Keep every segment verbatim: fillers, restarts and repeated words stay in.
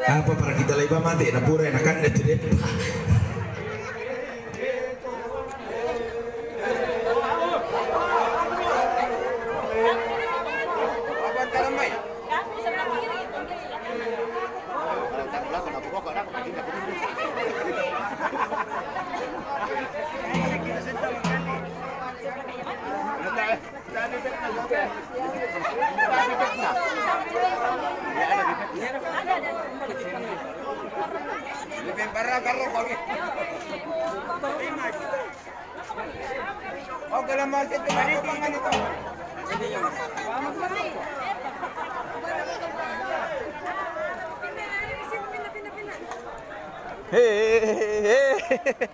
Apa para kita lagi mati, na pura enakan na cerita. Hey, hey, hey, hey.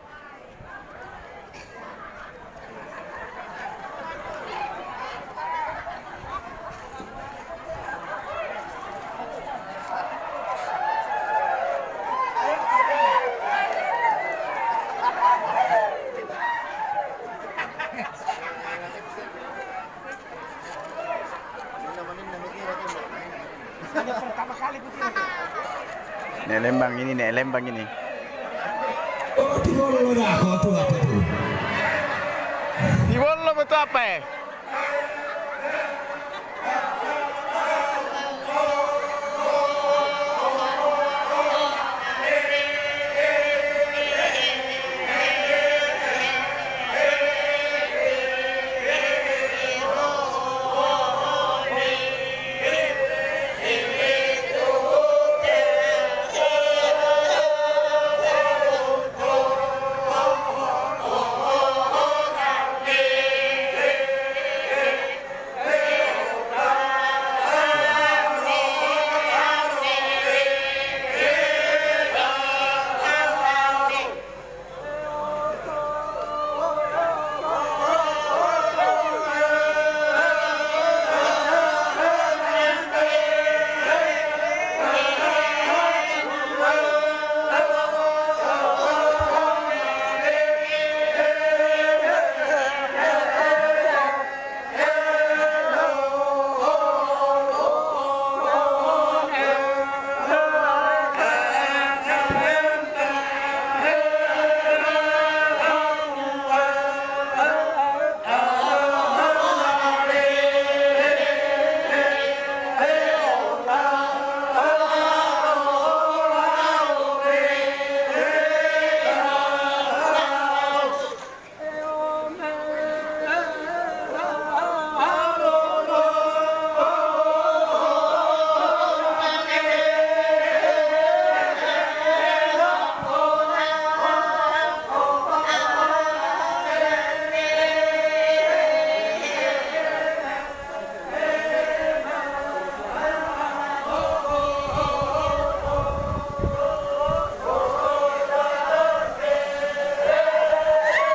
Nek Lembang ini, nek Lembang ini. Oh, di bawah lo dah, kau tu apa tu? Di bawah lo betul apa, eh?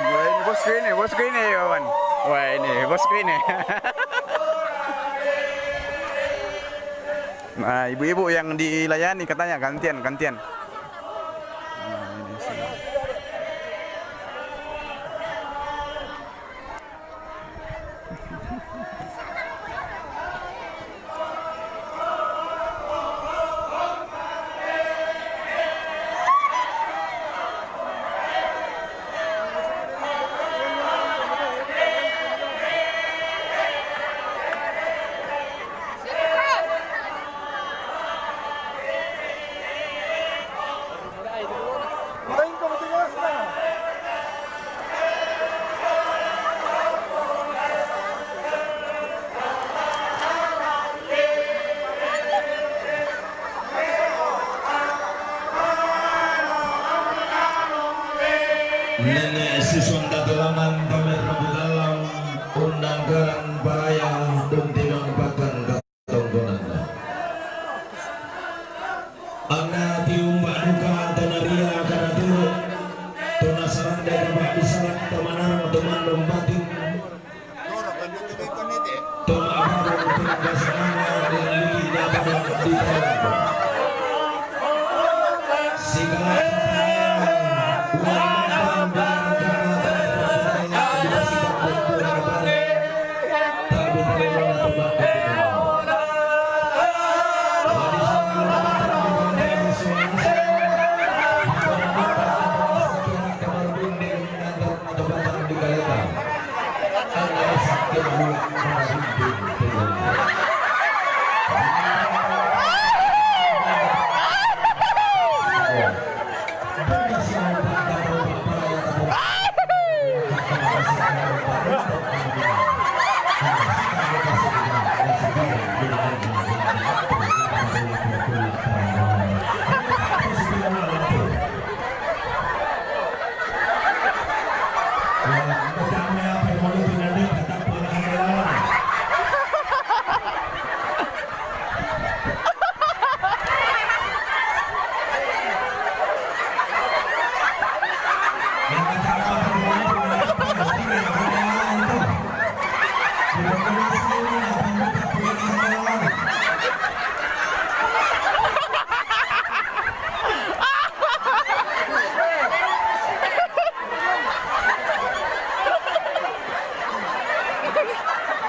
Wah, ini bosku ini, bosku ini, kawan. Wah, ini bosku ini. Nah, ibu-ibu yang dilayani katanya gantian, gantian. Nah, ini sini.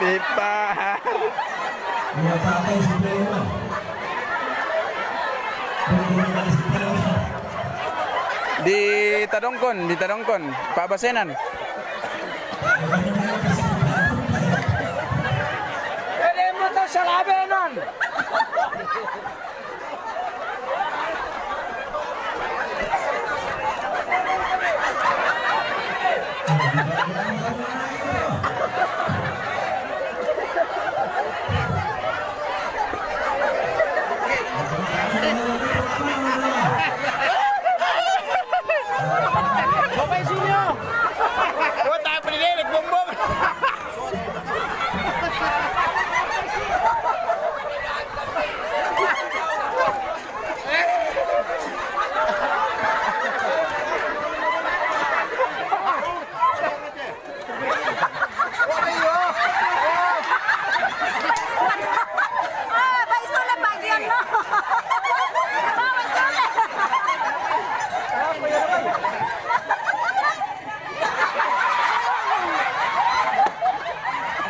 Pipa. Di Tadongkon, di Tadongkon, Pak Basenan. Pwede mo to sa labi nun.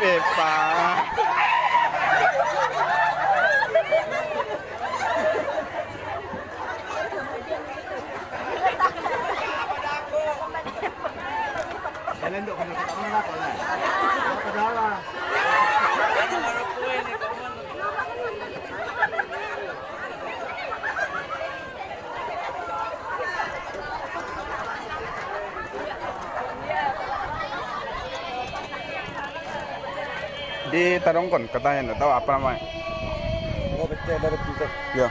Epa. Di Tadongkon, katanya nggak tahu apa namanya. Oh, betul, ada betul. Ya.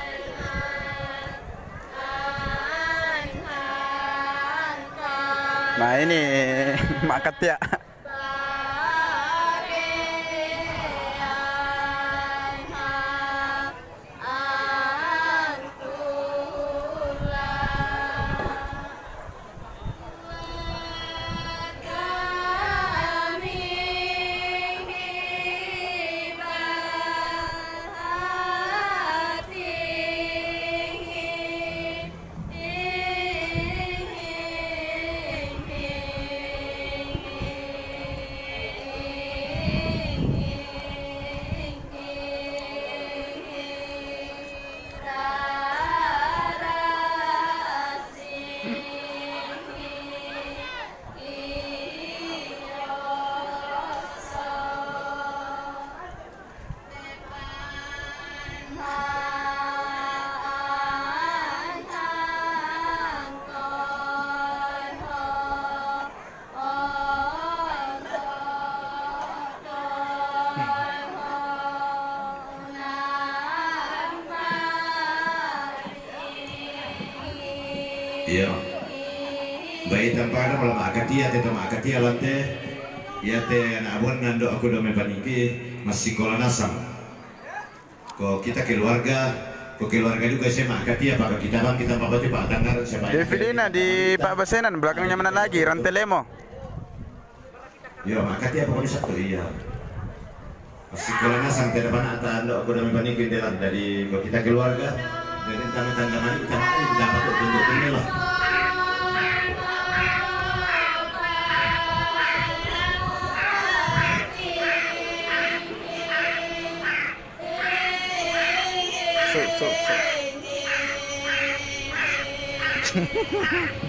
Nah, ini Mak Katia. Iya. Baik, tanpa ada malam akad iya, tete akad iya lante. Iya, te anak abon nando aku dome paniki masih kola nasang. Ko kita keluarga, ko keluarga juga saya makan dia, Pak, kita bang, kita bawa coba tanggar siapa. Devilina di Pak Basenan, belakangnya mana lagi? Rantelemo. Iya, makan dia pokoknya satu, iya. Sekolahnya sampai depan atau anda aku demi panik di dalam dari kita keluarga. Jadi kami tanda mani kita mani kita patut untuk ini lah. So, so, so.